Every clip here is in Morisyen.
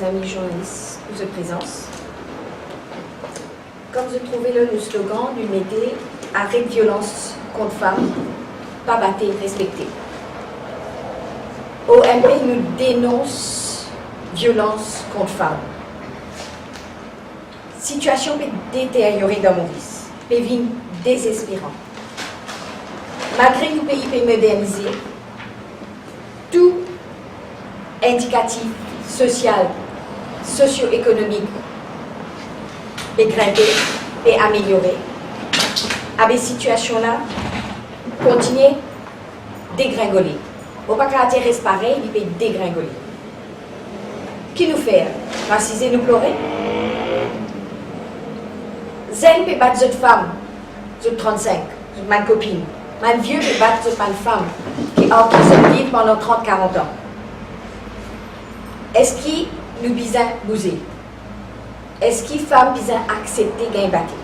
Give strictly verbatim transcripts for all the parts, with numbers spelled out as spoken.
Ami zournalis, pou zot prezans. Kom zot trouve la, nou slogan, nou mete, "Aret violans kont fam, pa bate, respekte." O M P, nou denons violans kont fam. Sitiasion pe deteryore dan Moris, pe vinn dezesperan. Malgre nou pei pe modernize, tou indikatif sosial, sosio-ekonomik pe grinpe, pe ameliore, abe sitiasion la kontigne degringole. Mo pa kapav dir res parey, li pe degringole. Ki nou fer? Nou asize, nou plore? Zenn pe bat zot fam, zot trannsink, zot bann kopinn. Bann vie pe bat zot bann fam, ki, ar ki zot viv pandan trant, karant an. Eski nou bizin bouze? Eski fam bizin aksepte gagn bate?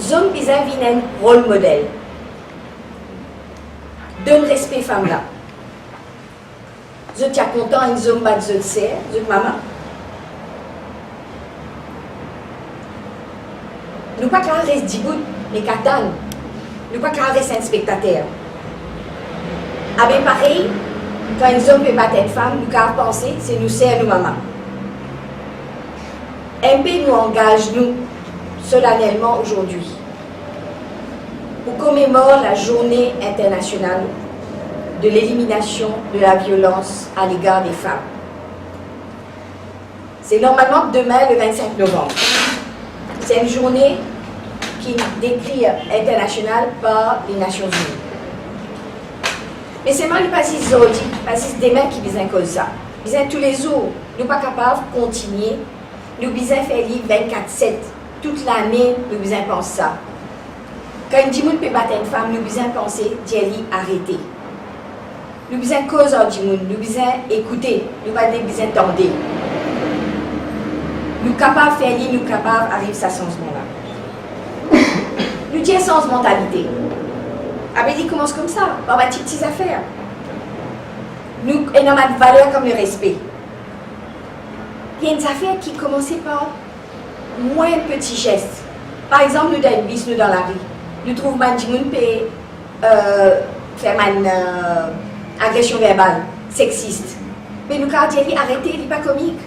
Zom bizin vinn enn rol model. Donn respe fam la. Zot ti a kontan enn zom bat zot ser, zot mama? Nou pa kapav res dibout, nek atann. Nou pa kapav res enn spektater. Abe parey, kan enn zom pe bat enn fam, nou kapav panse se nou ser, nou mama. M P, nou angaz nou solanelman azordi pou komemor la Journée internationale de l'élimination de la violence à l'égard des femmes. Se normalman demin, le vinn-sink novanm. Se enn zourne ki dekrir internasional par Lenasion Zini. Me selman li pa zis zordi, pa zis demin ki bizin koz sa. Bizin toulezour. Nou pa kapav kontigne. Nou bizin fer li vinn-kat set. Tout lane, nou bizin pans sa. Kan enn dimoun pe bat enn fam, nou bizin panse, dir li arete. Nou bizin koz ar dimoun, nou bizin ekoute, nou pa bizin tande. Nou kapav fer li, nou kapav ariv sa sanzman la. Nou dir sanz mantalite. Abe li koumans koumsa, par bann tipti zafer. Nou ena bann valer kom lerespe. Li enn zafer ki koumanse par mwin peti zes. Par exanp, nou dan enn bis, nou dan lari, nou trouv bann dimoun pe, euh, fer bann, euh, agresion verbal, seksis. Me nou kapav dir li arete, li pa komik.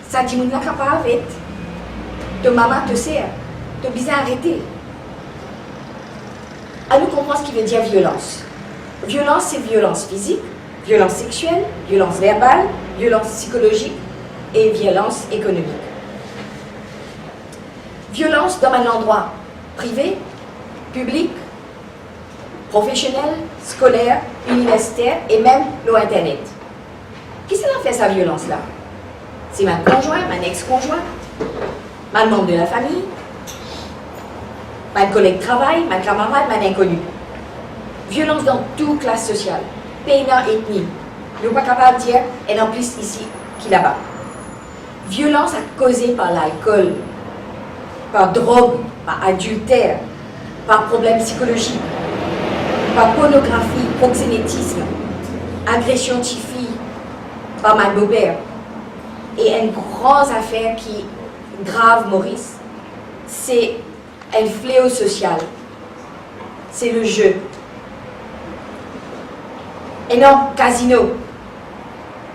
Sa dimoun la kapav et to mama, to ser. To bizin arete. Anou konpran seki vedir violans. Violans, se violans fizik, violans seksiel, violans verbal, violans psikolozik e violans ekonomik. Violans dan bann landrwa prive, piblik, profesionel, skoler, iniversiter e mem lor internet. Kisannla fer sa violans la? Se bann konzwin, bann ex-konzwin, bann manb de lafami, bann koleg travay, bann kamarad, bann inkoni. Violans dan tou klas sosial, pena etni. Nou pa kapav dir ena plis isi ki laba. Violans akoze par lalkol, par drog, par adilter, par problem psikolozik, par pornografi, proxénétisme, agresion tifi par bann boper. E enn gran zafer ki grav Moris, se enn fleo sosial, se le jeu. Ena kazino,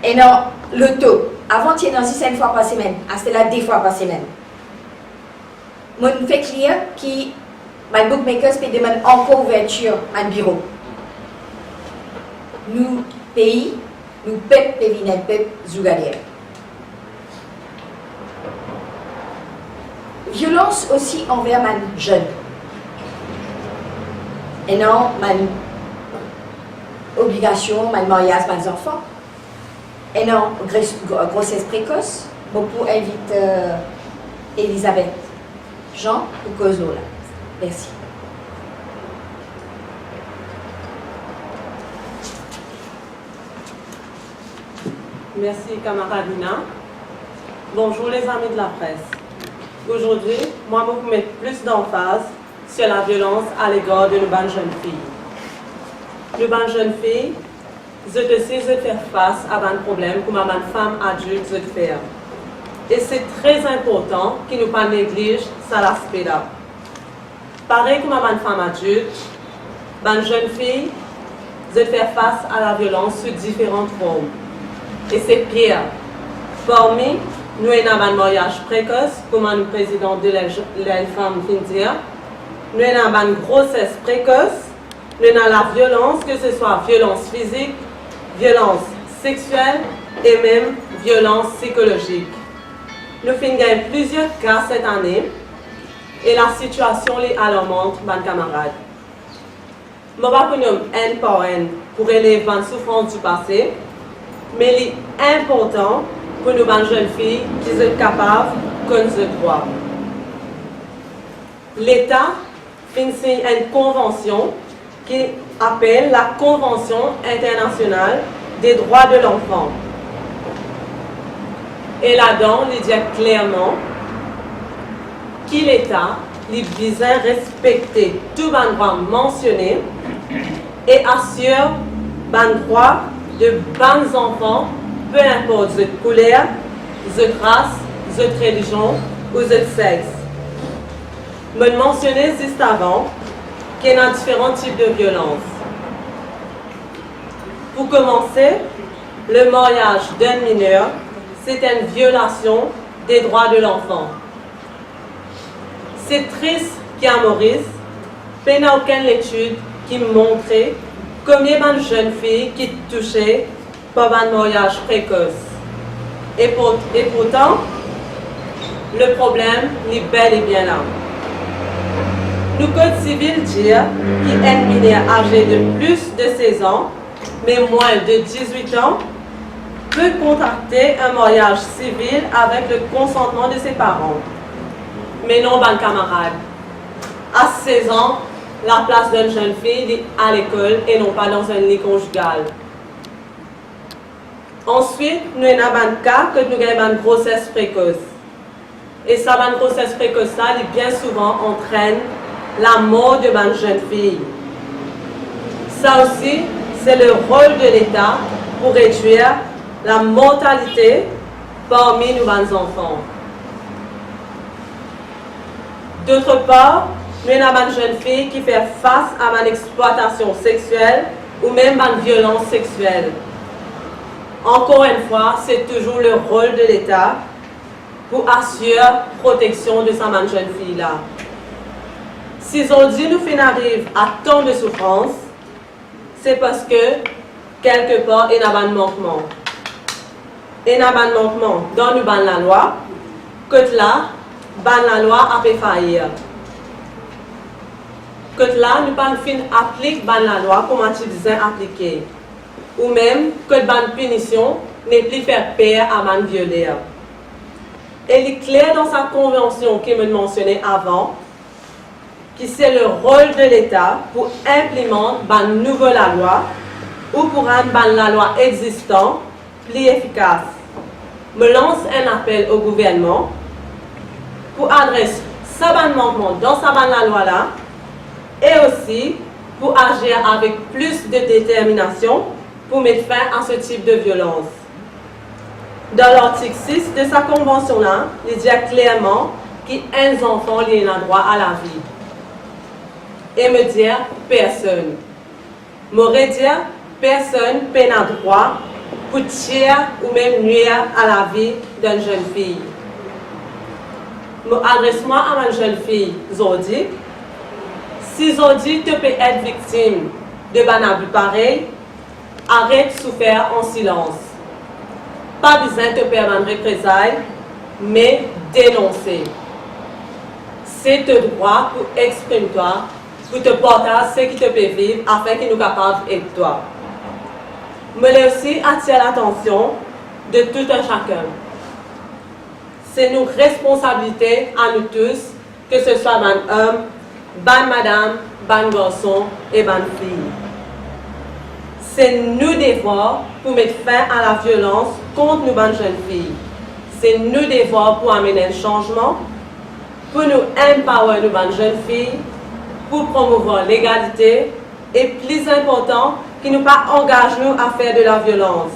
ena loto. Avan ti ena zis enn fwa par semenn, aster la de fwa par semenn. Mo fek lir ki bann bookmakers pe demann ankor ouvertir bann biro. Nou pei, nou pep pe vinn enn pep zougader. Violans osi anver bann zenn. Ena bann obligasion, bann maryaz bann zanfan. Ena gres-, gro-, groses prekos. Mo pou invit, euh, Elisabeth Jean pou koz lor la. Mersi. Merci, camarade Nina. Bonjour, les amis de la presse. Aujourd'hui, moi, je vais mettre plus d'emphase sur la violence à l'égard de nos bonnes jeunes filles. Nos bonnes jeunes filles, Zot osi, zot fer fas a bann problem kouma bann fam adilt zot fer. E se tre inportan ki nou pa negliz sa laspe la. Parey kouma bann fam adilt, bann zenn fi, zot fer fas a laviolans sou diferan form. E se pir. Parmi nou, ena bann maryaz prekos, kouma nou prezidan de la, la fam finn dir, nou ena bann groses prekos, nou ena laviolans, ke se swa violans fizik, violans sexiel e mem violans psikolozik. Nou finn gagn plizier ka set ane, e lasitiasion li alarman, bann kamarad. Mo pa pou nom enn par enn pou relev bann soufrans dipase, me li inportan pou nou bann zenn fi ki zot kapav konn zot drwa. Leta finn sign enn konvansion ki apel la Konvansion Internasional de Drwa de Lanfan. E ladan, li dir klerman ki Leta, li bizin respekte tou bann drwa mansione e asir bann drwa de bann zanfan, pe inport zot kouler, zot ras, zot relizion ou zot sex. Mo'nn mansione zis avan ki ena diferan tip de violans. Pou komanse, le maryaz d'enn miner, se enn violasion de drwa de lanfan. Se tris ki a Moris, pena okenn letid ki montre konbien bann zenn fi ki touse par bann maryaz prekos. E pour-, e pourtan, le problem, li bel e bien la. Nou kod sivil dir ki enn miner aze de plis de sez an, me mwin de dizwit an, pe kontrakte enn maryaz sivil avek le konsantman de se paran. Me non, bann kamarad, a sez an, laplas d'enn zenn fi, li a lekol e non pa dan enn li konzigal. Answit, nou ena bann ka kot nou gagn bann groses prekos. E sa bann groses prekos la, li bien souvan antrenn lamor de bann zenn fi. Sa osi, se le rol de Leta pou redwir lamortalite parmi nou bann zanfan. Dotr par, nou ena bann zenn fi ki fer fas a bann explwatasion sexiel ou mem bann violans sexiel. Ankor enn fwa, se touzour le rol de Leta pou asir proteksion de sa bann zenn fi la. Si zordi nou finn ariv a tan de soufrans, se parski kelke par ena bann mankman. Ena bann mankman dan nou bann lalwa, kot la, bann lalwa ape fair. Kot la, nou pa finn aplik bann lalwa kouma ti bizin aplike. Ou mem kot bann pinision nepli fer per a bann violer. E li kler dan sa konvansion ki mo'nn mansione avan, ki se le rol de Leta pou inplimant bann nouvo lalwa ou pou rann bann lalwa existan pli efikas. Mo lans enn apel o gouvernman pou adres sa bann mankman dan sa bann lalwa la, e osi pou azir avek plis de determinasion pou met fin a se tip de violans. Dan lartik sis de sa konvansion la, li dir klerman ki enn zanfan, li ena drwa a lavi. E mo dir personn. Mo redir, personn pena drwa pou tir ou mem nwir a lavi d'enn zenn fi. Mo adres mwa a bann zenn fi zordi, si zordi to pe et viktim de bann abi parey, aret soufer an silans. Pa bizin to per bann reprezay, me denonse. Se to drwa pou exprim twa, pou to partaz seki to pe viv, afin ki nou kapav ed twa. Mo le osi atir latansion de tou enn sakenn. Se nou responsabilite a nou tous, ke se swa bann om, bann madam, bann garson e bann fi. Se nou devwar pou met fin a laviolans kont nou bann zenn fi. Se nou devwar pou amenn enn sanzman, pou nou empower nou bann zenn fi, pou promouvwar legalite, e pli inportan, ki nou pa angaz nou a fer de laviolans.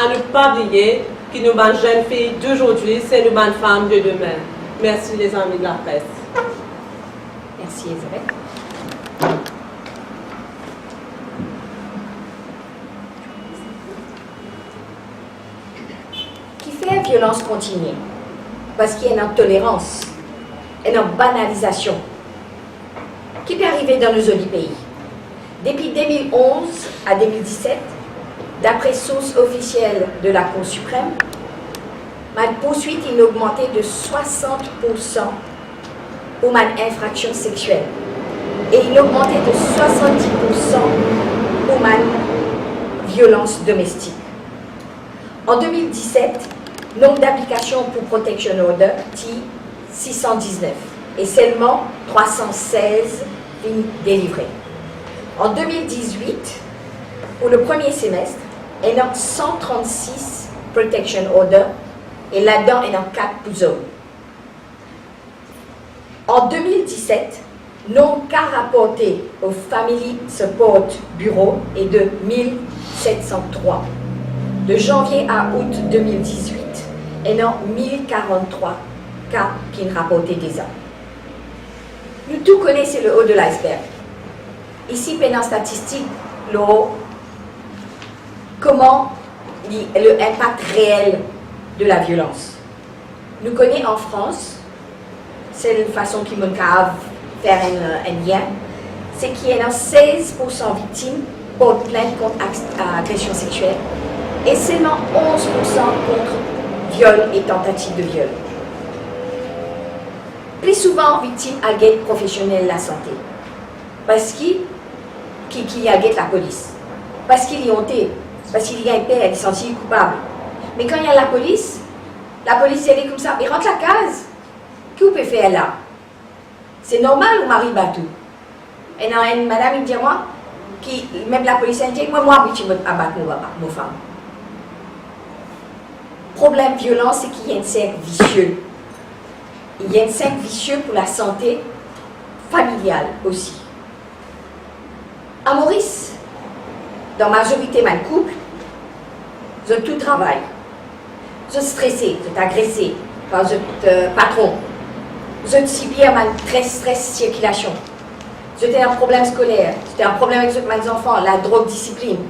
Anou pa bliye ki nou bann zenn fi dozordi, se nou bann fam de demin. Mersi, lezami de lapress. Mersi, Elizabeth. Kifer violans kontinie? Parski ena tolerans, ena banalizasion. Ki pe arive dan nou zoli pei? Depi de mil onz a de mil diset, dapre sours ofisiel de Lakour Siprem, bann pourswit inn ogmante de swasant poursan pou bann infraksion sexiel e inn ogmante de swasanndis poursan pou bann violans domestik. An de mil diset, nonb daplikasion pou protection order ti sis san diznef e selman trwa san sez finn delivre. An de mil dizwit, pou le premie semest, ena san trannsis protection order e ladan ena kat pou zom. An de mil diset, nonb ka raporte o Family Support Bureau e de mil set san trwa. De zanvie a out de mil dizwit, ena mil karanntrwa ka ki'nn raporte deza. Nou tou kone se le haut de l'iceberg. Isi pena statistik lor kouma li, le inpak reel de laviolans. Nou kone an Frans, sel fason ki mo'nn kapav fer enn, enn lien, se ki ena sez poursan viktim port plint kont ag-, agresion sexiel e selman onz poursan kont viol e tantativ de viol. Pli souvan, viktim al get profesionel lasante. Parski, ki, ki li al get lapolis. Parski li onte, parski li gagn per, li santi li koupab. Me kan li al lapolis, lapolis dir li koumsa, "Me rant lakaz, ki ou pe fer la? Se normal ou mari bat ou." Ena enn madam, li dir mwa, ki mem lapolis, li dir, "Mwa, mo abitie mo, a bat mo, mo fam." Problem violans, se ki li enn serk visie. Li enn serk visie pou lasante familial osi. A Moris, dan mazorite bann koup, zot tou travay. Zot strese, zot agrese par zot, eh, patron. Zot sibir bann stres, stres sirkilasion. Zot ena problem skoler, zot ena problem avek zot bann zanfan, ladrog, disiplinn.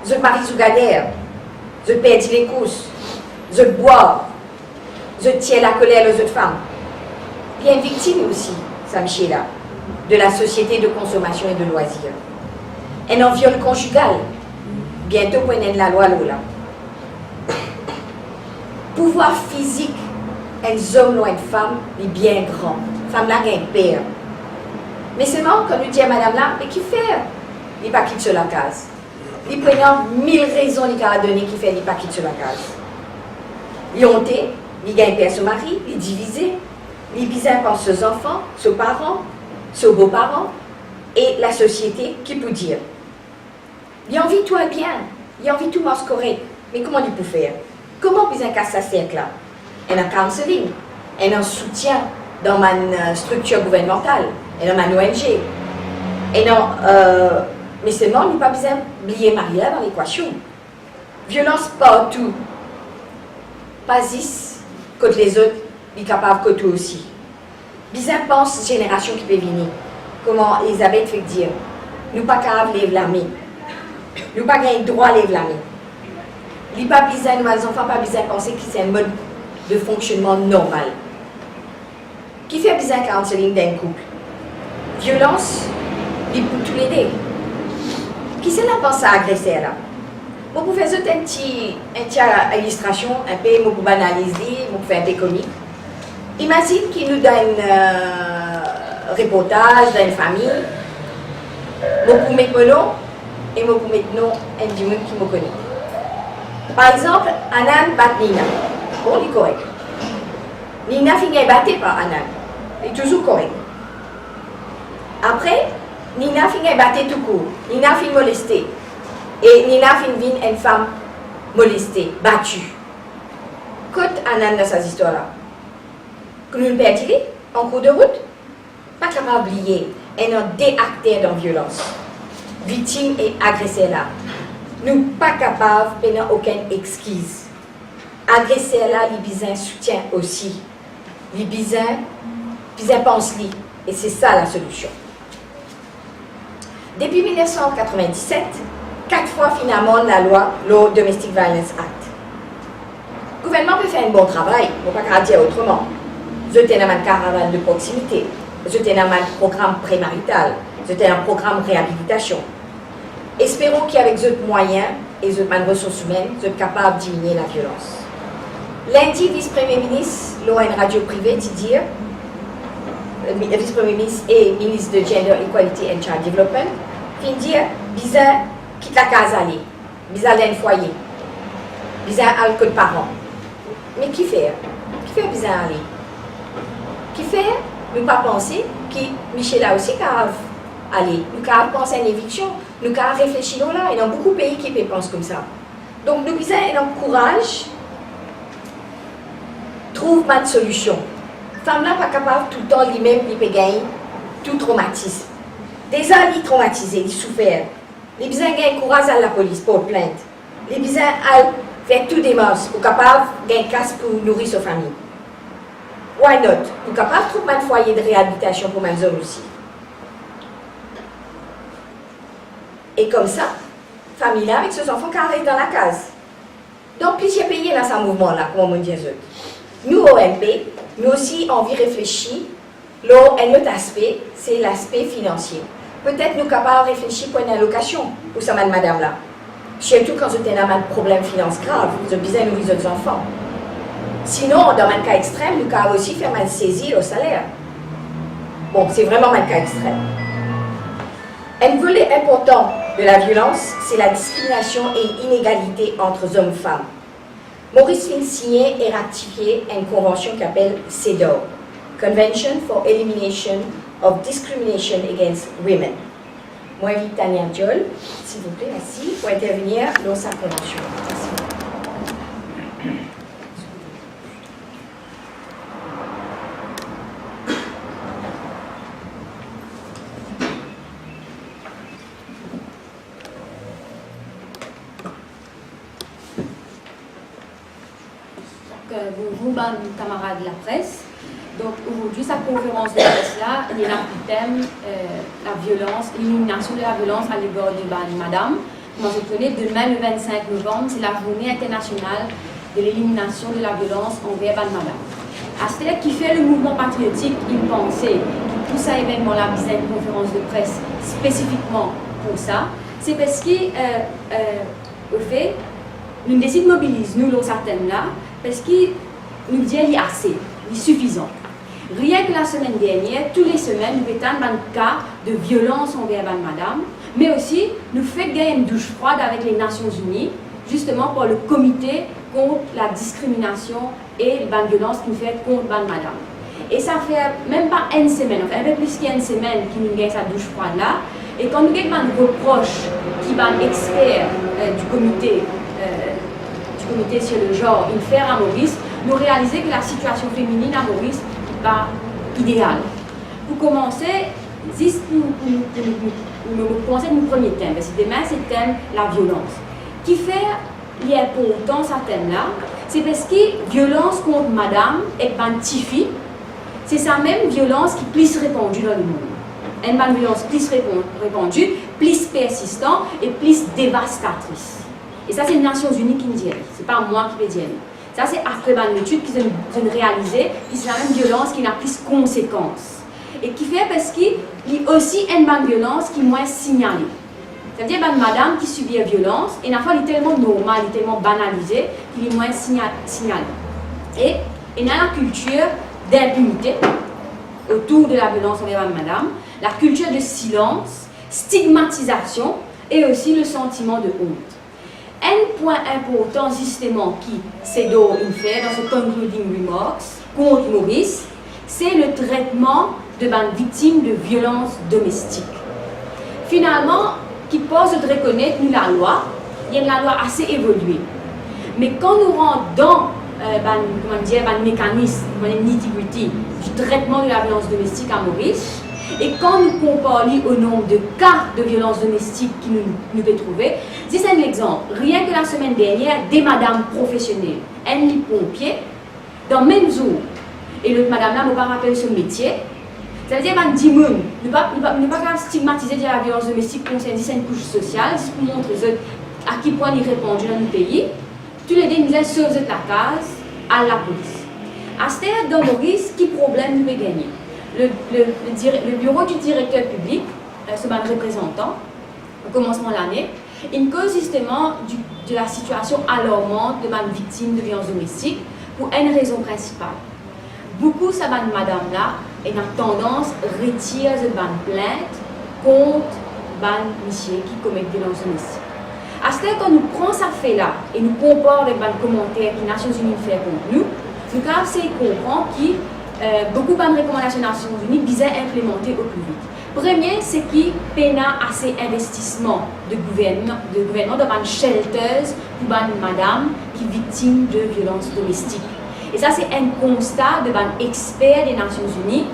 Zot mari zougader, zot perdi lekous, zot bwar, zot tir lakoler lor zot fam. Li enn viktim osi, sa misie la, de lasosiete de konsomasion e de lwazir. Enn viol konzigal, biento pou ena enn lalwa lor la. Pouvwar fizik enn zom lor enn fam, li bien gran. Fam la gagn per. Me selman, kan nou dir madam la, "Me kifer li pa kit so lakaz?" Li pou ena mil rezon li kapav done kifer li pa kit so lakaz. Li onte, li gagn per so mari, li divize, li bizin pans so zanfan, so paran, so boparan e lasosiete ki pou dir. Li anvi tou al bien, li anvi tou mars korek, me kouma li pou fer? Kouma bizin kas sa serk la? Ena counselling, ena soutien dan bann, eh, striktir gouvernmantal, ena bann O N G, ena, eh, me selman nou pa bizin bliye mari la dan lekwasion. Violans partou, pa zis kot lezot, li kapav kot ou osi. Bizin pans zenerasion ki pe vini. Kouma Elizabeth fek dir, nou pa kapav lev lame. Nou pa gagn drwa lev lame. Li pa bizin, nou bann zanfan pa bizin panse ki se enn mod de fonksionnman normal. Kifer bizin counselling dan enn koup? Violans, li pou toulede. Kisannla pans sa agreser la? Mo pou fer zot enn ti, enn ti ilistrasion, enpe mo pou banaliz li, mo pou fer enpe komik. Imazinn ki nou dan enn, eh, reportaz, dan enn fami, mo pou met mo nom e mo pou met nom enn dimoun ki mo kone. Par exanp, Anan bat Nina. Bon, li korek. Nina finn gagn bate par Anan. Li touzour korek. Apre, Nina finn gagn bate toukour. Nina finn moleste. E Nina finn vinn enn fam moleste, bati. Kot Anan dan sa zistwar la? Ki nou perdi li an kour de rout? Pa kapav bliye, ena de akter dan violans. Viktim e agreser la, nou pa kapav pena okenn exkiz. Agreser la, li bizin soutien osi. Li bizin, bizin pans li, e se sa lasolision. Depi mil nef san katrovin-diset, kat fwa finn amann lalwa lor Domestic Violence Act. Gouvernman pe fer enn bon travay, mo pa kapav dir otreman. Zot ena bann karavann de proksimite, zot ena bann program premarital, zot ena program reabilitasion. Esperon ki avek zot mwayin e zot bann resours imenn, zot kapav diminie laviolans. Lindi, vis premie minis lor enn radio prive ti dir, eh, vis premie minis e minis de Gender Equality and Child Development, finn dir, bizin kit lakaz ale, bizin al dan enn fwaye, bizin al kot paran. Me kifer? Kifer bizin ale? Kifer nou pa panse ki misie la osi kapav ale? Nou kapav pans enn eviksion, nou kapav reflesi lor la, ena boukou pei ki pe pans koumsa. Donk nou bizin ena kouraz trouv bann solision. Fam la pa kapav toultan limem li pe gagn tou tromatism. Deza li tromatize, li soufer. Li bizin gagn kouraz al lapolis, port plint. Li bizin al fer tou demars pou kapav gagn kas pou nouri so fami. Why not? Nou kapav trouv bann fwaye de reabilitasion pou bann zom osi. E koumsa, fami la avek so zanfan kapav res dan lakaz. Dan plizier pei ena sa mouvman la, kouma mo dir zot. Nou, O M P, nou osi anvi reflesi lor enn lot aspe, se laspe finansie. Petet nou kapav reflesi pou enn alokasion pou sa bann madam la. Sirtou kan zot ena bann problem finans grav, zot bizin nouri zot zanfan. Sinon, dan bann ka extrem, nou kapav osi fer bann sezi lor saler. Bon, se vreman bann ka extrem. Enn vole inportan de laviolans, se ladiskriminasion e inegalite ant zom-fam. Moris finn signe e ratifie enn konvansion ki apel CEDAW, Convention for Elimination of Discrimination Against Women. Mo invit Tania Diol, silvouple, mersi, pou intervenir lor sa konvansion. Mersi. Donk, euh, bonzour bann kamarad lapres. Donk, azordi, sa konferans de pres la, li ena pou tem, euh, laviolans, leliminasion de laviolans alegor de bann madam. Kouma zot kone, demin, le vennsenk novanm, se lazourne internasional de leliminasion de laviolans anver bann madam. Aster, kifer le mouvman patriotik inn panse ki pou sa evennman la bizin enn konferans de pres spesifikman pou sa, se parski, euh, euh, ofe, nou desid mobiliz nou lor sa tem la, parski nou dir li ase, li sifizan. Rien ki lasemenn dernier, tou le semenn, nou pe tann bann ka de violans anver bann madam, me osi nou fek gagn enn doush frwad avek Lenasion Zini, zisteman par le Komite kont ladiskriminasion e bann violans ki fer kont bann madam. E sa fer mem pa enn semenn, anfin, enn pe plis ki enn semenn ki nou gagn sa doush frwad la, e kan nou get bann repros ki bann exper, euh, du Komite, euh, du Komite sur le Genre inn fer a Moris, nou realize ki lasitiasion femininn a Moris li pa ideal. Pou koumanse, zis pou, pou, pou, pou, pou, pou, pou koumanse nou premie tem, parski demin se tem laviolans. Kifer li inportan sa tem la? Se parski violans kont madam ek bann tifi, se sa mem violans ki plis repandi dan lemond. Enn bann violans plis repon-, repandi, plis persistan e plis devastatris. E sa se Nasion Zini ki dir li, se pa mwa ki pe dir li. Sa se apre bann letid ki zot, zot realize ki se lamem violans ki ena plis konsekans. E kifer? Parski li osi enn bann violans ki mwin signale. Savedir bann madam ki sibir violans, ena fwa li telman normal, li telman banalize, ki li mwin signa-, signale. E ena lakiltir dinpinite otour de laviolans anver bann madam, lakiltir de silans, stigmatizasion e osi le santiman de ont. Enn pwin inportan zisteman ki CEDAW inn fer dan so concluding remarks kont Moris, se le tretman de bann viktim de violans domestik. Finalman, kikpar zot rekonet nou lalwa, li enn lalwa ase evolie. Me kan nou rant dan, euh, bann, kouma dir, bann mekanis, kouma dir, nitty-gritty du tretman de laviolans domestik a Moris, E kan nou konpar li o nonb de ka de violans domestik ki nou, nou pe trouve, zis enn lexanp, rienk lasemenn dernie, de madam profesionel, enn li ponpie, dan mem zour, e lot madam la, mo pa rapel so metie. Savedir bann dimoun, nou pa, nou pa, nou pa kapav stigmatize dir laviolans domestik konsern zis enn kous sosial, zis pou montre zot a ki pwin li repandi dan nou pei. Toulede nou bizin sov zot lakaz, al lapolis. Aster, dan Moris, ki problem nou pe gagne? Le, le, le dire-, le biro di direkter piblik, euh, so bann reprezantan, o komansman lane, inn koz zisteman di, de la sitiasion alarmant de bann viktim de violans domestik pou enn rezon prinsipal. Boukou sa bann madam la ena tandans retir zot bann plint kont bann misie ki komet violans domestik. Aster, kan nou pran sa fe la e nou konpar avek bann komanter ki Nasion Zini fer kont nou, nou kapav sey konpran ki, eh, boukou bann rekomandasion Nasion Zini bizin inplemante o pli vit. Premie, se ki pena ase investisman de gouvernman, de gouvernman dan bann shelters pou bann madam ki viktim de violans domestik. E sa, se enn konsta de bann exper de Nasion Zini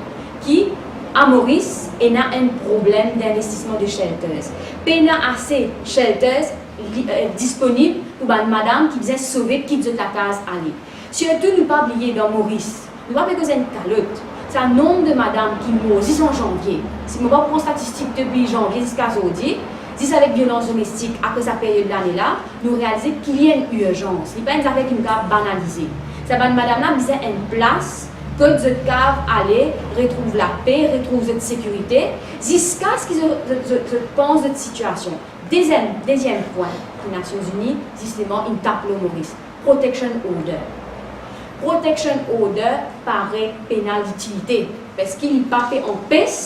ki, a Moris, ena enn problem d'investissement de shelters. Pena ase shelters li, eh, disponib pou bann madam ki bizin sove, kit zot lakaz, ale. Sirtou, nou pa bliye, dan Moris, nou pa pe koz enn kalot. Sa nonb de madam ki mor zis an zanvie. Si mo pa pran statistik depi zanvie ziska zordi, zis avek violans domestik, apre sa peryod lane la, nou realize ki li enn irzans. Li pa enn zafer ki nou kapav banalize. Sa bann madam la bizin enn plas kot zot kapav ale retrouv lape, retrouv zot sekirite, ziskaski zot, zot, zot, zot pans zot sitiasion. Deziem, deziem pwin ki Nasion Zini, zisteman, inn tap lor Moris, protection order. Protection order paret pena litilite, parski li pa pe anpes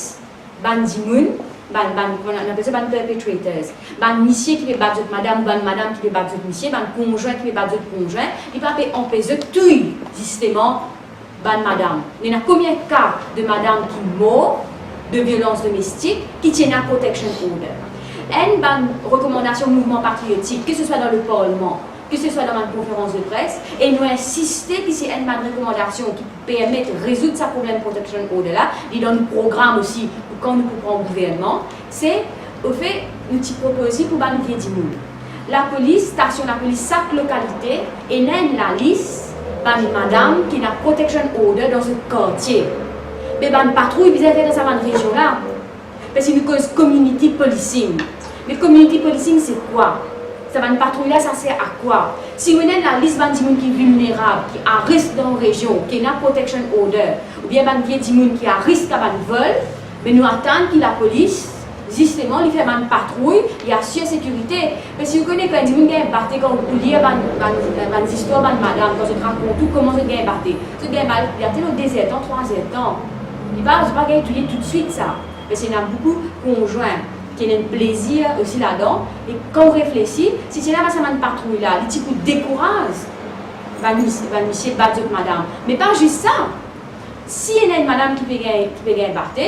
bann dimoun, bann, bann, kouma nou apel sa, bann perpetrators, bann misie ki pe bat zot madam, ou bann madam ki pe bat zot misie, bann konzwin ki pe bat zot konzwin, li pa pe anpes zot touy, zisteman, bann madam. Ena konbien ka de madam ki mor de violans domestik ki ti ena protection order? Enn bann rekomandasion Mouvman Patriotik, ke se swa dan le Parlman, ke se swa dan bann konferans de pres, e nou insiste ki se enn bann rekomandasion ki pou permet rezoud sa problem protection order la, li dan nou program osi pou kan nou pou pran gouvernman, se, ofe, nou ti propoze pou bann vie dimoun. Lapolis, stasion lapolis sak lokalite, ena enn lalis bann madam ki ena protection order dan zot kartie. Me bann patrouy bizin fer dan sa bann rezion la. Parski nou koz community policing. Me community policing, se kwa? Sa bann patrouy la, sa ser a kwa? Si ou ena enn lalis bann dimoun ki vilnerab, ki a risk dan rezion, ki ena protection order, oubien bann vie dimoun ki a risk a bann vol, me nou atann ki lapolis, zisteman, li fer bann patrouy, li asir sekirite. Me si ou kone kan enn dimoun gagn bate, kan ou lir bann, bann, bann zistwar bann madam, kan zot rakont ou kouma zot gagn bate, zot gagn bate lor de zertan, trwa zertan. Li pa, zot pa gagn touye toutswit sa. Parski ena boukou konzwin ki ena enn plezir osi ladan. E kan ou reflesi, si ti ena sa bann patrouy la, li ti pou dekouraz bann mis-, bann misie bat zot madam. Me pa zis sa, si ena enn madam ki pe gagn, ki pe gagn bate,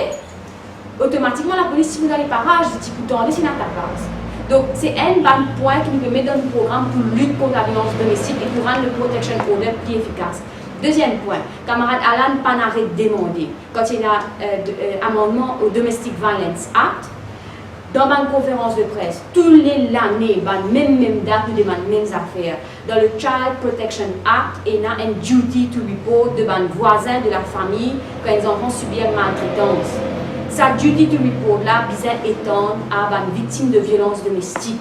otomatikman lapolis ti pou dan leparaz, li ti pou tande si ena tapaz. Donk, se enn bann pwin ki nou pe met dan nou program pou lit kont laviolans domestik e pou rann le protection order pli efikas. Deziem pwin, kamarad Alan pa'nn aret demande, kan ti ena, eh, de, eh, amannman o Domestic Violence Act, dan bann konferans de pres, toulelane, bann mem, mem dat, nou demann mem zafer. Dan le Child Protection Act, ena enn duty to report de bann vwazin de lafami kan enn zanfan sibir maltretans. Sa duty to report la bizin etann a bann viktim de violans domestik.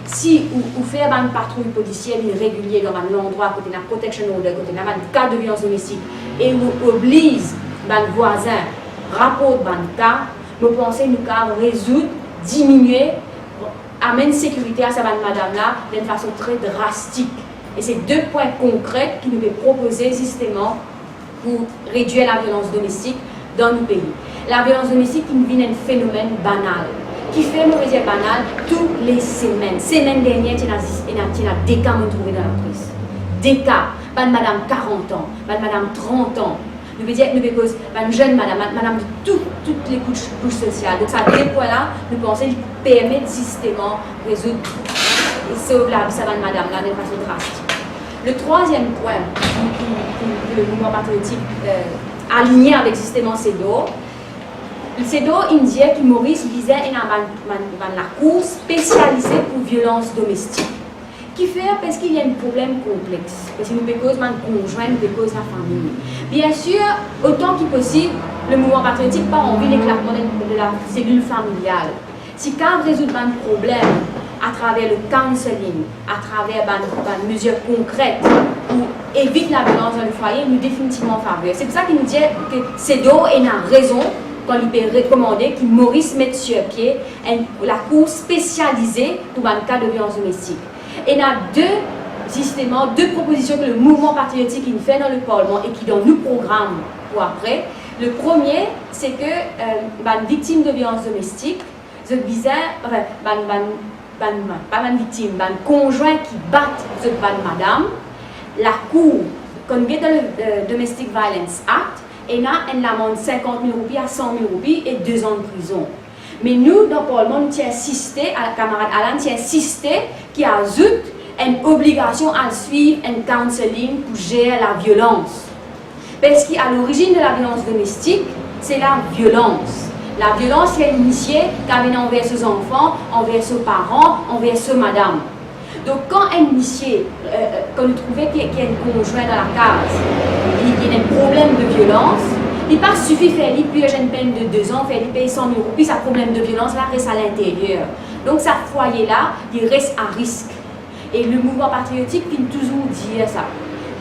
Si ou, ou fer bann patrouy polisie vinn regilie dan bann landrwa kot ena protection order, kot ena bann ka de violans domestik, e ou obliz bann vwazin raport bann ka, mo panse nou kapav rezoud, diminie, amenn sekirite a sa bann madam la dan enn fason tre drastik. E se de pwin konkre ki nou pe propoze zisteman pou redwir laviolans domestik dan nou pei. Laviolans domestik inn vinn enn fenomenn banal. Kifer mo pe dir banal? Tou le semenn. Semenn dernie, ti ena zis, ena, ti ena de ka mo'nn trouve dan lapres. De ka, bann madam karant an, bann madam trant an. Nou pe dir, nou pe koz bann zenn madam, bann madam de tou, tou le kous, kous sosial. Donk sa de pwin la, nou panse li permet zisteman rezoud e sov lavi sa bann madam la dan enn fason drastik. Le trwaziem pwin ki, ki, ki, ki le Mouvman Patriotik, eh, aligne avek zisteman CEDAW, CEDAW inn dir ki Moris bizin ena bann, bann, bann lakour spesialize pou violans domestik. Kifer? Parski li enn problem konplex. Parski nou pe koz bann konzwin, nou pe koz lafami. Biensir, otan ki posib, le Mouvman Patriotik pa anvi leklatman de, de laselil familial. Si kav rezoud bann problem atraver le counselling, atraver bann, bann mezir konkret pou evit laviolans dan le fwaye, nou definitivman an faver. Se pou sa ki nou dir ki CEDAW ena rezon kan li pe rekomande ki Moris met sir pie enn lakour spesialize pou bann ka de violans domestik. Ena de, zisteman, de propozision ki le Mouvman Patriotik inn fer dan le Parlman e ki dan nou program pou apre. Le premie, se ki, eh, bann viktim de violans domestik, zot bizin, anfin, bann, bann, bann, pa bann viktim, bann konzwin ki bat zot bann madam, lakour, kan nou get dan le, eh, Domestic Violence Act, ena enn lamann sinkant mil roupi a san mil roupi e de zan prizon. Me nou, dan Parlman, nou ti insiste, a, kamarad Alan ti insiste ki azout enn obligasion al swiv enn counselling pou zer laviolans. Parski a lorizinn de laviolans domestik, se laviolans. Laviolans ki enn misie kav ena anver so zanfan, anver so paran, anver so madam. Donk, kan enn misie, eh, eh, kan nou trouve ki, ki enn konzwin dan lakaz, li, li ena enn problem de violans, li pa sifi fer li pirz enn penn de de zan, fer li pey san mil roupi, sa problem de violans la res alinteryer. Donk, sa fwaye la, li res a risk. E le Mouvman Patriotik finn touzour dir sa.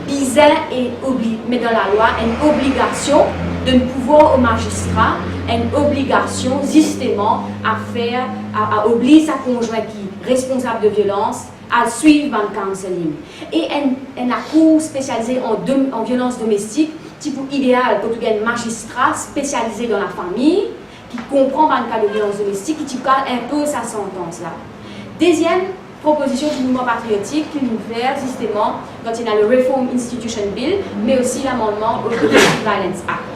Bizin e obli-, met dan lalwa enn obligasion donn pouvwar o mazistra, enn obligasion, zisteman, a fer, a, a obliz sa konzwin ki responsab de violans, al swiv bann counselling. E enn, enn lakour spesialize an dom-, an violans domestik, ti pou ideal, kot ou gagn mazistra spesialize dan lafami, ki konpran bann ka de violans domestik, ki ti kav inpoz sa santans la. Deziem propozision ki Mouvman Patriotik ki nou fer, zisteman, kan ti ena le Reform Institution Bill, me osi lamannman o Domestic Violence Act.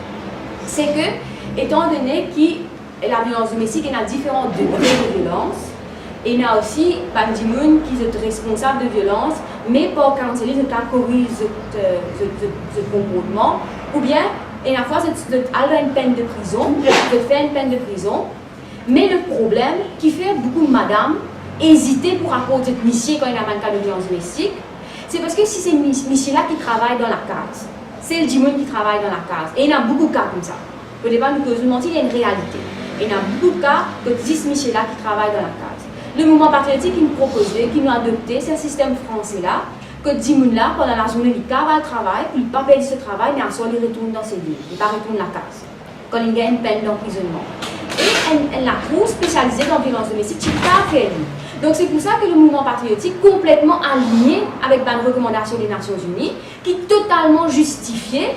Se ki, etandone ki laviolans domestik, ena diferan degre de violans. Ena osi bann dimoun ki zot responsab de violans, me par counselling, zot kav koriz zot, eh, zot, zot, zot konportman, oubien, ena fwa, zot, zot al dan enn penn de prizon, zot fer enn penn de prizon. Me le problem ki fer boukou madam ezite pou raport zot misie kan ena bann ka de violans domestik, se parski si se mis-, misie la ki travay dan lakaz, sel dimoun ki travay dan lakaz, e ena boukou ka koumsa. Fode pa nou koz nou manti, li enn realite. Ena boukou ka kot zis misie la ki travay dan lakaz. Le Mouvman Patriotik inn propoze ki nou adopte sa sistem franse la, kot dimoun la, pandan lazourne, li kav al travay, pou li pa perdi so travay, me aswar li retourn dan se li, li pa retourn lakaz. Kan li gagn enn penn danprizonnman. E enn, enn lakour spesialize dan violans domestik ti kav fer li. Donk, se pou sa ki le Mouvman Patriotik konpletman aligne avek bann rekomandasion de Nasion Ini, ki totalman zistifie,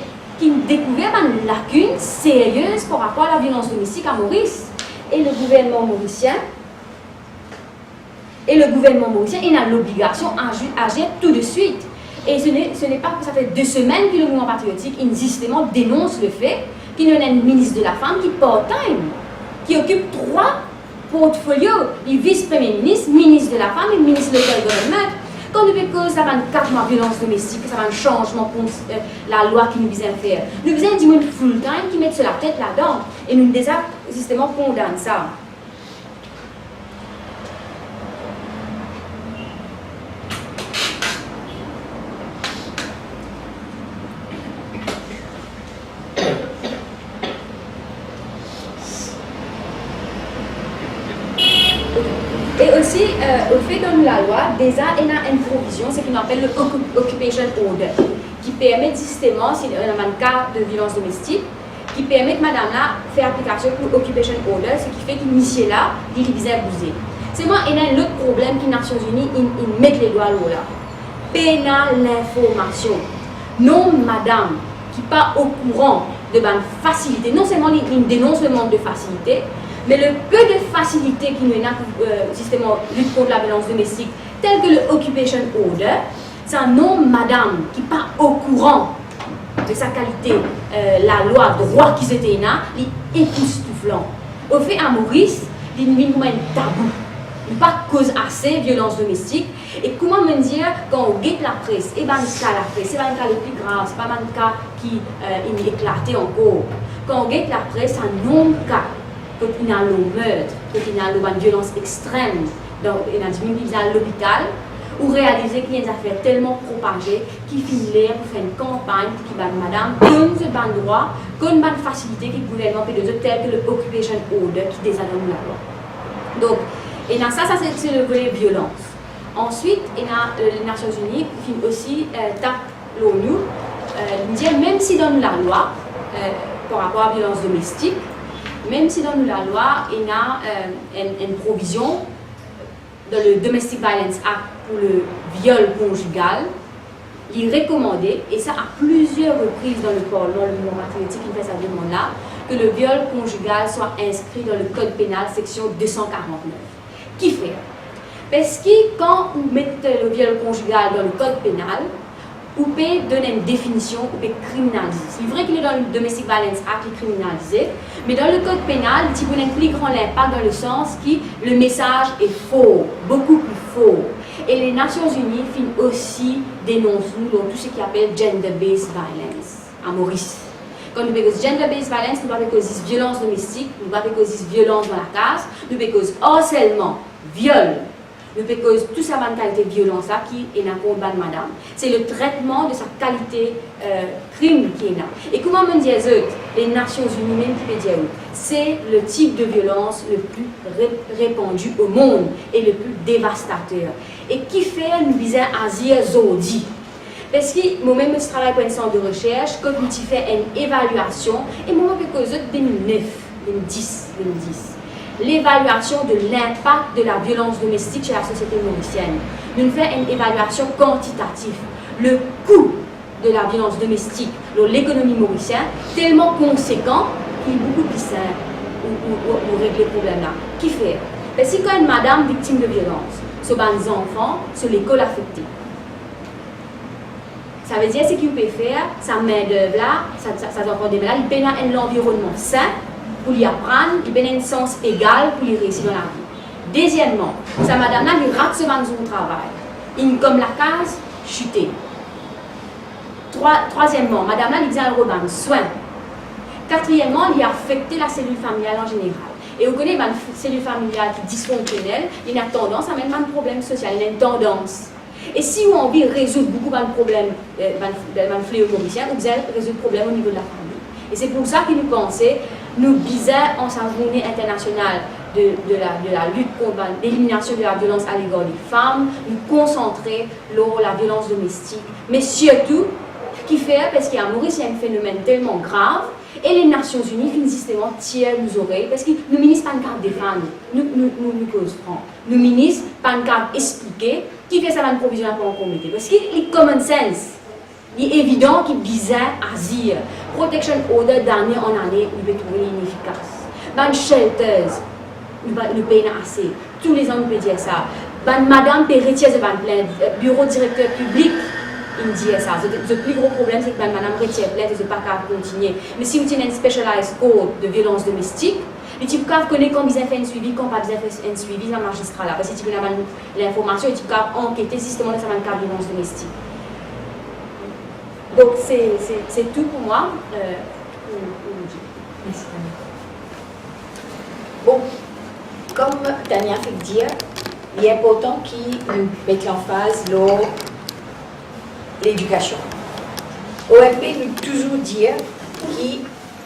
ki dekouver bann lakinn serye par rapor a laviolans domestik a Moris. E le gouvernman morisien, e le gouvernman morisien ena lobligasion azi-, azir tou de swit. E se ne, se ne pa, sa fer de semenn ki le Mouvman Patriotik inn zisteman denons le fe ki nou ena enn minis de lafam ki part-time, ki okip trwa portfolio, li vis premie minis, minis de lafam e minis local government. Kan nou pe koz sa bann kat mwa violans domestik, sa bann sanzman kons-, eh, lalwa ki nou bizin fer, nou bizin dimoun full-time ki met so latet ladan, e nou deza zisteman kondann sa. E osi, eh, ofe dan nou lalwa, deza ena enn provizion, seki nou apel le occup-, occupation order, ki permet zisteman, si ena bann ka de violans domestik, ki permet madam la fer aplikasion pou occupation order, seki fer ki misie la, li, li bizin bouze. Selman, ena enn lot problem ki Nasion Ini inn, inn met ledwa lor la. Pena linformasion. Nonb madam ki pa okouran de bann fasilite, non selman li, li denons le mank de fasilite, me le pe de fasilite ki nou ena pou, eh, zisteman, lit kont laviolans domestik, tel ke le occupation order, sa nonb madam ki pa okouran de sa kalite, eh, lalwa, drwa ki zot ena, li epoustouflan. Ofe a Moris, li vinn kouma enn tabou. Nou pa koz ase violans domestik. E kouma mo'nn dir, kan ou get lapres, e bann ka lapres, se bann ka le pli grav, se pa bann ka ki, eh, inn eklate ankor. Kan ou get lapres, sa nonb ka kot ena lor mert, kot ena lor bann violans extrem, dan, ena dimoun ki bizin al lopital, ou realize ki enn zafer telman propaze ki finn ler pou fer enn kanpagn pou ki bann madam konn zot bann drwa, konn bann fasilite ki gouvernman pe donn zot, tel ki le occupation order ki deza dan nou lalwa. Donk, ena sa, sa se, se le vole violans. Answit, ena, eh, Nasion Zini finn osi, eh, tap lor nou, eh, li dir, mem si dan nou lalwa, eh, par rapor a violans domestik, mem si dan nou lalwa ena, eh, enn, enn provizion dan le Domestic Violence Act pou le viol konjigal, li rekomande, e sa a plizier repriz dan le Parlman, le Mouvman Patriotik finn fer sa demann la, ke le viol konjigal swa inskri dan le Kod Penal, seksion de san karant-nef. Kifer? Parski kan ou met le viol konjigal dan le Kod Penal, ou pe donn enn definision, ou pe kriminalize. Li vre ki li dan le Domestic Violence Act, li kriminalize, me dan le Kod Penal, li ti pou ena enn pli gran linpak dan le sans ki le mesaz e for, boukou pli for. E le Nasion Zini finn osi denons nou lor tou seki apel gender-based violence a Moris. Kan nou pe koz gender-based violence, nou pa pe koz zis violans domestik, nou pa pe koz zis violans dan lakaz, nou pe koz arselman, viol, nou pe koz tou sa bann kalite violans la ki ena kont bann madam. Se le tretman de sa kalite, eh, krim ki ena. E kouma mo'nn dir zot, le Nasion Zini mem ki pe dir ou, se le tip de violans le pli re-, repandi o mond e le pli devastater. E kifer nou bizin azir zordi? Parski momem mo ti travay pou enn sant de resers kot nou ti fer enn evaliasion, e mo, mo pe koz zot de mil nef, de mil dis, de mil dis. L'évaluation de l'impact de la violence domestique sur la société mauricienne. Nou'nn fer enn evaliasion kantitatif. Le kou de la violans domestik lor lekonomi morisien telman konsekan ki boukou pli sinp ou, ou, ou, ou regle problem la. Kifer? Parski kan enn madam viktim de violans, so bann zanfan, so lekol afekte. Savedir seki ou pe fer, sa mindev la, sa, sa, sa zanfan demin la, li pena enn lanvironnman sin pou li aprann, li pena enn sans egal pou li reysi dan lavi. Dezieman, sa madam la, li rat so bann zour travay. Inkom lakaz site. Trwa-, trwazieman, madam la, li bizin al rod bann swin. Katrieman, li afekte laselil familial an zeneral. E ou kone, bann f-, selil familial ki disfonksionel, li ena tandans amenn bann problem sosial, li ena enn tandans. E si ou anvi rezoud boukou bann problem, eh, bann, bann fleo morisien, ou bizin rezoud problem o nivo de lafami. E se pou sa ki nou panse, nou bizin, an sa zourne internasional de, de la, de la lit kont bann, leliminasion de la violans a legar de fam, nou konsantre lor la violans domestik. Me sirtou, kifer, parski a Moris, ena enn fenomenn telman grav, e Lenasion Zini finn zisteman tir nou zorey, parski nou minis pa'nn kav defann nou, nou, nou, nou, nou koz fran. Nou minis pa'nn kav explike kifer sa bann provizion la pa ankor mete. Parski li common sense, li evidan ki bizin azir. Protection order, dane an ane, nou pe trouve li inefikas. Bann shelters, nou pa, nou pena ase. Toulezan nou pe dir sa. Bann madam pe retir zot bann plint. Eh, biro direkter piblik inn dir sa. Zot, zot pli gro problem, se ki bann madam retir plint e zot pa kav kontigne. Me si ou ti ena enn specialized court de violans domestik, li ti pou kav kone kan bizin fer enn swivi, kan pa bizin fer enn swivi, sa mazistra la. Parski ti pou ena bann linformasion, li ti pou kav ankete zisteman dan sa bann ka violans domestik. Donk, se, se, se tou pou mwa, eh, pou, pou nou dir. Mersi, Tania. Bon, kom Tania fek dir, li inportan ki nou met lanfaz lor ledikasion. O M P, nou touzour dir ki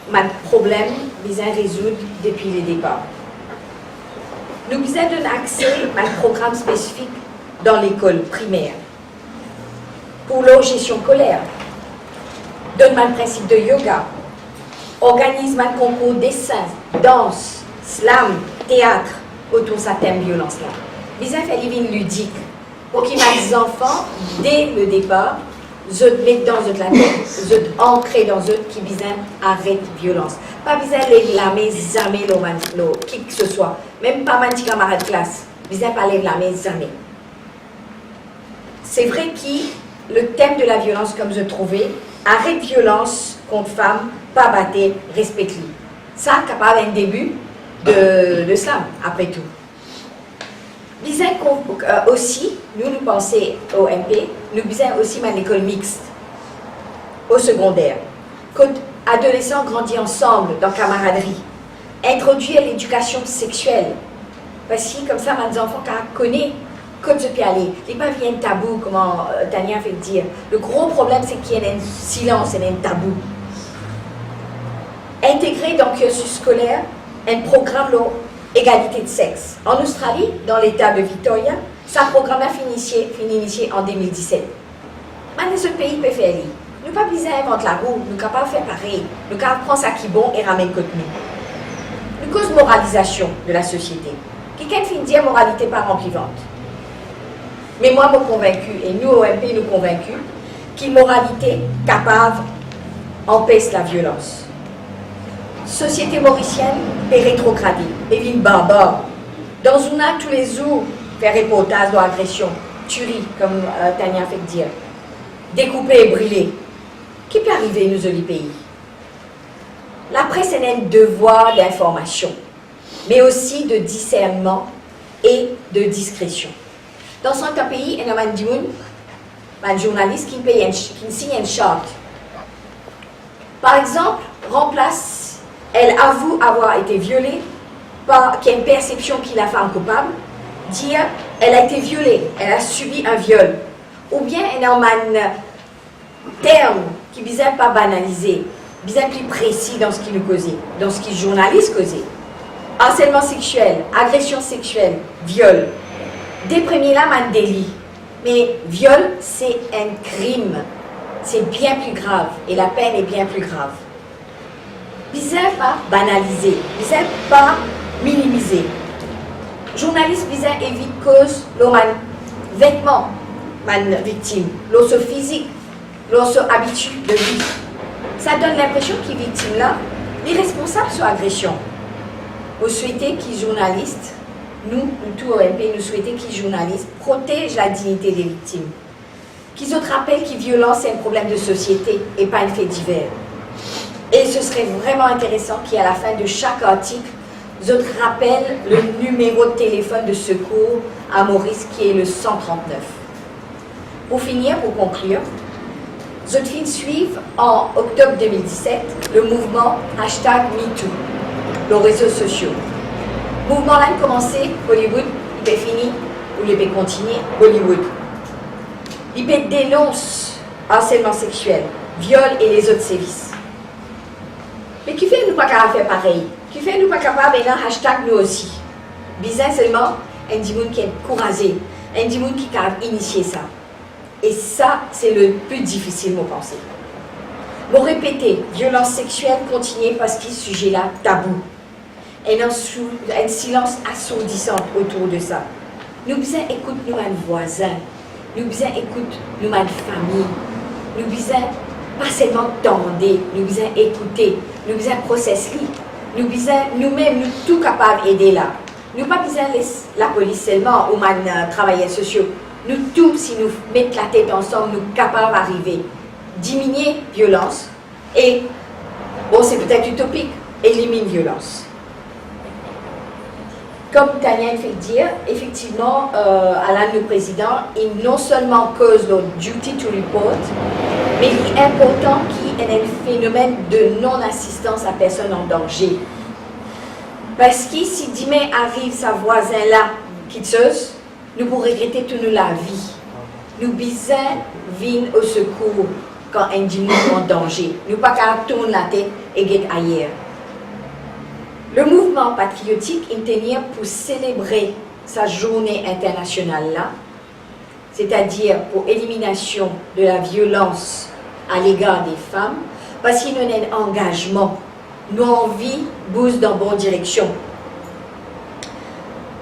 bann problem bizin rezoud depi ledepar. Nou bizin donn akse bann program spesifik dan lekol primer. Pou lor gestion scolaire, donn bann prinsip de yoga, organiz bann konkour desin, dans, slam, teat otour sa tem violans la. Bizin fer li vinn lidik, pou ki bann zanfan, de le depar, zot met dan zot latet, zot ankre dan zot ki bizin aret violans. Pa bizin lev lame zame lor bann, lor ki ki se swa, mem pa bann ti kamarad klas, bizin pa lev lame zame. Se vre ki le tem de la violans, kom zot trouve, aret violans kont fam, pa bate, respek li. Sa kapav enn debi de, de sa, apre tou. Bizin kon-, eh, osi, nou, nou panse o M P, nou bizin osi bann lekol mixt, o segonder, kot adolesan grandi ansam dan kamaradri. Introdwir ledikasion sexiel, parski koumsa bann zanfan kapav kone kot zot pe ale. Li pa vinn enn tabou, kouma, euh, Tania fek dir. Le gro problem, se ki ena enn silans, ena enn tabou. Integre dan kirsis skoler enn program lor egalite de sex. An Ostrali, dan leta de Victoria, sa program la finn inisie, finn inisie an de mil diset. Bann lezot pei pe fer li. Nou pa bizin invant larou, nou kapav fer parey. Nou kapav pran sa ki bon e ramenn kot nou. Nou koz moralizasion de lasosiete. Kikenn finn dir moralite pa ranpli vant. Me mwa, mo konvinki, e nou O M P, nou konvinki, ki moralite kapav anpes laviolans. Sosiete morisienn pe retrograde, pe vinn barbar. Dan zournal toulezour, fer reportaz lor agresion, tiri, kouma, euh, Tania fek dir. Dekoupe e brile. Ki pe arive nou zoli pei? Lapres ena enn devwar dinformasion, me osi de disernman e de diskresion. Dan sertin pei, ena bann dimoun, bann zournalis ki pe enn ch-, ki sign enn sart. Par exanp, ranplas "elle avoue avoir été violée" par "qui a une perception qui la femme coupable", dir "elle a été violée, elle a subi un viol". Oubien ena bann term ki bizin pa banalize, bizin pli presi dan seki nou koze, dan seki zournalis koze. Arselman sexiel, agresion sexiel, viol. De premie la bann deli. Me viol, se enn krim. Se bien pli grav, e lapenn e bien pli grav. Bizin pa banalize, bizin pa minimize. Zournalis bizin evit koz lor bann vetman bann viktim, lor so fizik, lor so abitid de vi. Sa donn linpresion ki viktim la, li responsab so agresion. Mo swete ki zournalis, nou, nou tou O M P, nou swete ki zournalis protez ladignite de viktim. Ki zot rapel ki violans se enn problem de sosiete e pa enn fe diver. E se sere vreman interesan ki a la fin de sak artik, zot rapel le nimero telefonn de sekour a Moris, ki e le san trant-nef. Pou finir, pou konklir, zot finn swiv an oktob de mil diset le mouvman hashtag MeToo lor rezo sosio. Mouvman la inn koumanse Hollywood, li pe fini, ou li pe kontinie Bollywood. Li pe denons arselman sexiel, viol e lezot sevis. Me kifer nou pa kapav fer parey? Kifer nou pa kapav ena hashtag nou osi? Bizin selman enn dimoun ki enn kouraze, enn dimoun ki kapav inisie sa. E sa, se le pli difisil, mo panse. Mo repete, violans sexiel kontinie parski size la tabou. Ena sou-, enn silans asourdisan otour de sa. Nou bizin ekout nou bann vwazin, nou bizin ekout nou bann fami, nou bizin pa selman tande, nou bizin ekoute, nou bizin proses li, nou bizin noumem, nou tou kapav ede la. Nou pa bizin les lapolis selman ou bann, euh, travayer sosio. Nou tou, si nou met latet ansam, nou kapav arive diminie violans, e, bon, se petet itopik, eliminn violans. Kom Tania inn fek dir, efektivman, euh, Alan, nou prezidan, li non selman koz lor duty to report, me li inportan ki ena enn fenomenn de non-assistance à personne en danger. Parski si dime ariv sa vwazin la kiksoz, nou pou regrete tou nou lavi. Nou bizin vinn o sekour kan enn dimoun an danze. Nou pa kapav tourn latet e get ayer. Le mouvman patriotik inn tenir pou selebre sa zourne internasional la, setadir pou eliminasion de la violans a legar de fam, parski nou ena enn angazman, nou anvi bouz dan bon direksion.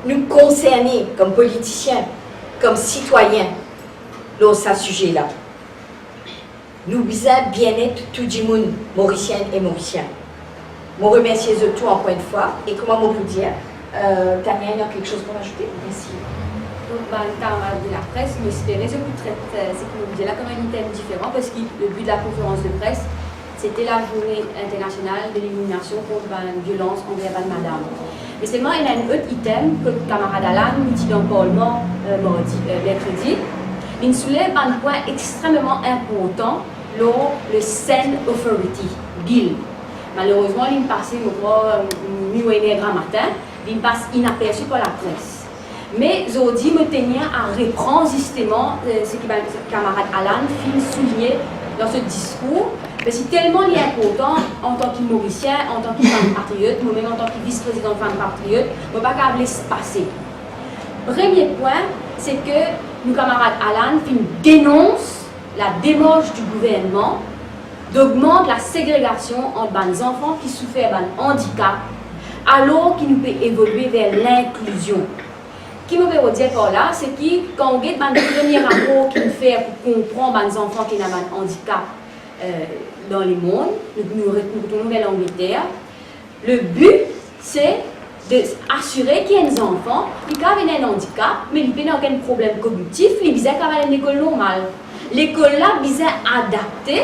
Nou konserne kom politisien, kom sitwayin lor sa size la. Nou bizin bienet tou dimoun, Morisien e Morisien. Mo remersie zot tou ankor enn fwa, e kouma mo pou dir, euh, Tania, ena kiksoz pou azoute? Mersi. Donk, bann kamarad de lapres, mo espere zot pou tret, euh, seki mo pou dir la kom enn item diferan, parski le bi de la konferans de pres, se ti lazourne internasional de leliminasion kont bann violans anver bann madam. Me selman, ena enn lot item kot kamarad Alan, nou ti dan parlman, euh, mardi, euh, merkredi, linn soulev bann pwin extrememan inportan lor le Send Authority Bill. Malerezman, linn pase, mo krwar, euh, nou ena gramatin, vinn pas inapersi par lapres. Me zordi, mo tenir a repran zisteman, eh, seki bann kamarad Alan finn souligne dan so diskour, me si telman li inportan, antan ki Morisien, antan ki fam patriot, mo mem antan ki vis-prezidan fam patriot, mo pa kapav les pase. Premie pwin, seki nou kamarad Alan finn denons la demars di gouvernman dogmant lasegregasion ant bann zanfan ki soufer bann andikap, alor ki nou pe evolie ver linklizion. Ki mo pe dir par la, seki kan ou get bann premie rapor ki finn fer pou konpran bann zanfan ki ena bann andikap, eh, dan lemond, nou, nou re-, nou retourn ver Langleter, le bi, se de asire ki enn zanfan, li kapav ena enn andikap, me li pena okenn problem kognitif, li bizin kapav al enn lekol normal. Lekol la bizin adapte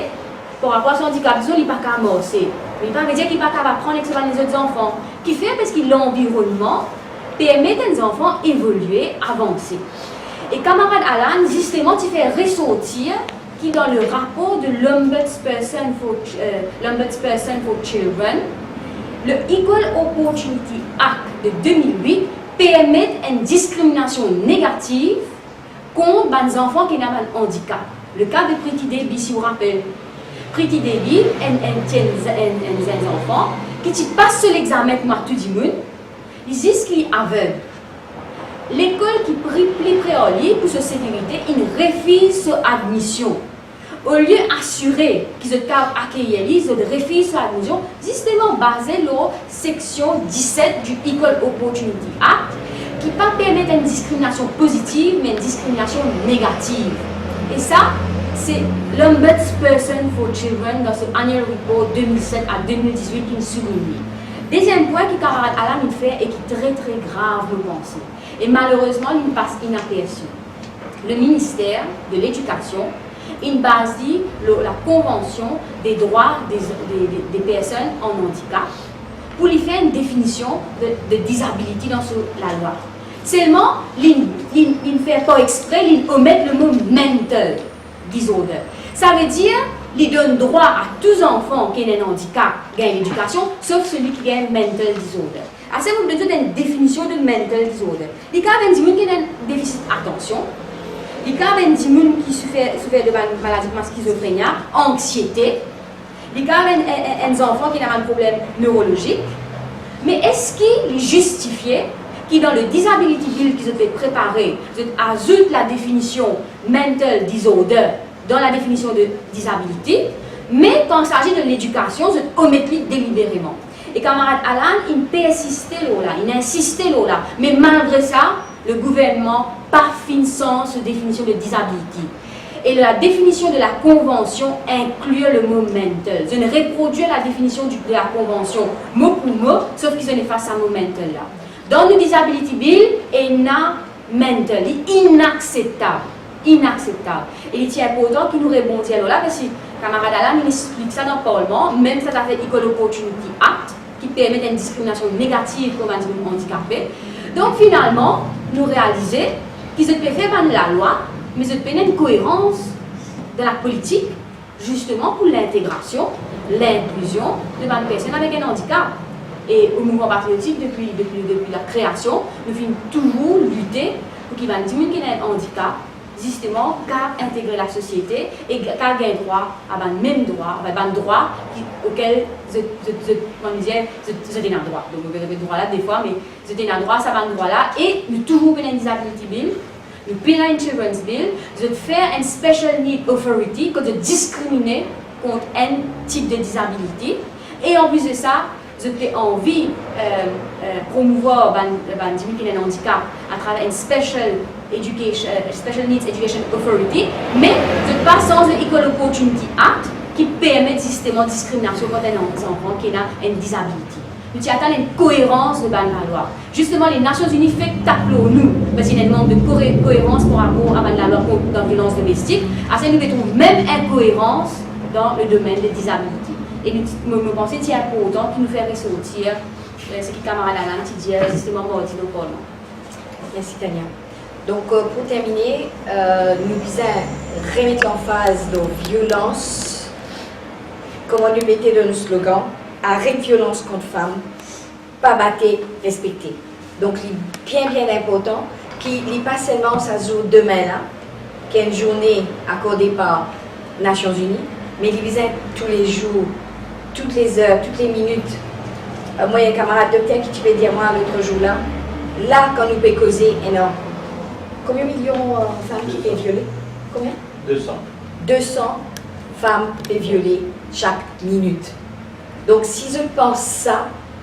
par rapor a so andikap. Dizon, li pa kapav marse, me li pa ve dir ki li pa kapav aprann ek so bann lezot zanfan. Kifer? Parski lanvironnman permet enn zanfan evolie, avanse. E kamarad Alan, zisteman, ti fer resortir ki dan le rapor de l'Ombudsperson for Ch-, eh, l'Ombudsperson for Children, le Equal Opportunity Act de de mil wit permet enn diskriminasion negativ kont bann zanfan ki ena bann andikap. Le ka de Preeti Devi, si ou rapel. Preeti Devi, enn, enn, ti enn, enn, enn zenn zanfan ki ti pas so legzamin kouma tou dimoun, li zis ki li aveg. Lekol ki pli, pli pre ar li pou so sekirite, inn refiz so admision. Olie asire ki zot kapav akeyir li, zot refiz so admision, zisteman baze lor seksion diset di Equal Opportunity Act, ki pa permet enn diskriminasion pozitiv, me enn diskriminasion negativ. E sa, se l'Ombudsperson for Children, dan so Annual Report de mil set a de mil dizwit, ki soulign li. Deziem pwin ki kamarad Alan inn fer e ki tre, tre grav, mo panse, e malerezman, li pas inapersi. Le Minister de Ledikasion inn baz li lor la Konvansion de drwa de, de, de, de personn an andikap pou li fer enn definision de, de disability dan so lalwa. Selman, li, li, li fer par expre, li omet le mo mental disorder. Savedir, li donn drwa a tou zanfan ki ena enn andikap gagn ledikasion, sof seli ki gagn mental disorder. Ase, mo donn zot enn definision de mental disorder. Li kapav enn dimoun ki ena enn defisit atansion. Li kapav enn dimoun ki soufer, soufer de bann maladi kouma skizofrenia, anksiete. Li kapav enn, enn, enn, enn zanfan ki ena bann problem nerolozik. Me eski li zistifie ki dan le Disability Bill ki zot pe prepare, zot azout la definision mental disorder dan la definision de disability, me kan il s'agit de ledikasion, zot omet li delibereman? E kamarad Alan inn persiste lor la, inn insiste lor la, me malgre sa, le gouvernman pa finn sanz so definision de disability. E la definision de la Konvansion inklir le mo mental. Zot inn reprodwir la definision di, de la Konvansion mo pou mo, sof ki zot inn efas sa mo mental la. Dan nou Disability Bill, ena mental, li inakseptab, inakseptab. E li ti inportan ki nou rebondi lor la, parski kamarad Alan inn explik sa dan Parlman, mem sa zafer Equal Opportunity Act, ki permet enn diskriminasion negativ kont bann dimoun andikape. Donk, finalman, nou realize ki zot pe fer bann lalwa, me zot pena enn koerans dan lapolitik, zisteman pou lintegrasion, linklizion de bann personn avek enn andikap. E o Mouvman Patriotik, depi, depi, depi lakreasion, nou finn touzour lite pou ki bann dimoun ki ena enn andikap, zisteman, kapav integre lasosiete e ga-, kapav gagn drwa a bann mem drwa, anfin, bann drwa ki, okel zot, zot, zot, kouma nou dir, zot, zot ena drwa. Donk, nou pe repet drwa la defwa, me zot ena drwa a sa bann drwa la, e nou touzour pena enn Disability Bill, nou pena enn Children's Bill, zot fer enn Special Need Authority, kot zot diskrimine kont enn tip de disability, e anplis de sa, zot pe anvi, eh, eh, promouvwar bann, bann dimoun ki ena enn andikap atraver enn Special Education, eh, Special Needs Education Authority, me zot pa sanz le Equal Opportunity Act ki permet zisteman diskriminasion kont enn zanfan ki ena enn disability. Nou ti atann enn koerans de bann lalwa. Zisteman, Lenasion Zini fek tap lor nou, parski ena enn mank de koe-, koerans par rapor a bann lalwa kont, dan violans domestik. Ase nou pe trouv mem inkoerans dan le domenn de disability. E nou, mo, mo panse ti inportan ki nou fer resortir, eh, seki kamarad Alan ti dir, zisteman, mardi dan Parlman. Mersi, Tania. Donk, euh, pou termine, euh, nou bizin remet lanfaz lor violans, kouma nou mete dan nou slogan, aret violans kont fam, pa bate, respekte. Donk li bien, bien inportan ki li pa selman sa zour demin la, ki enn zourne akorde par Nasion Zini, me li bizin toulezour, tou le zer, tou le minit. Euh, mwa, enn kamarad dokter ki ti pe dir mwa lot zour la, la, kan nou pe koze, ena konbien milion, euh, fam ki pe viole? Konbien? De san. De san fam pe viole sak minit. Donk, si zot pans sa,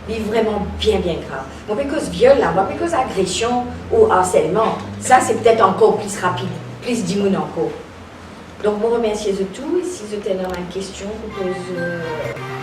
li vreman bien, bien grav. Mo pe koz viol la, mo pe koz agresion ou arselman. Sa, se petet ankor plis rapid, plis dimoun ankor. Donk, mo remersie zot tou, e si zot ena enn kestion pou poz, euh,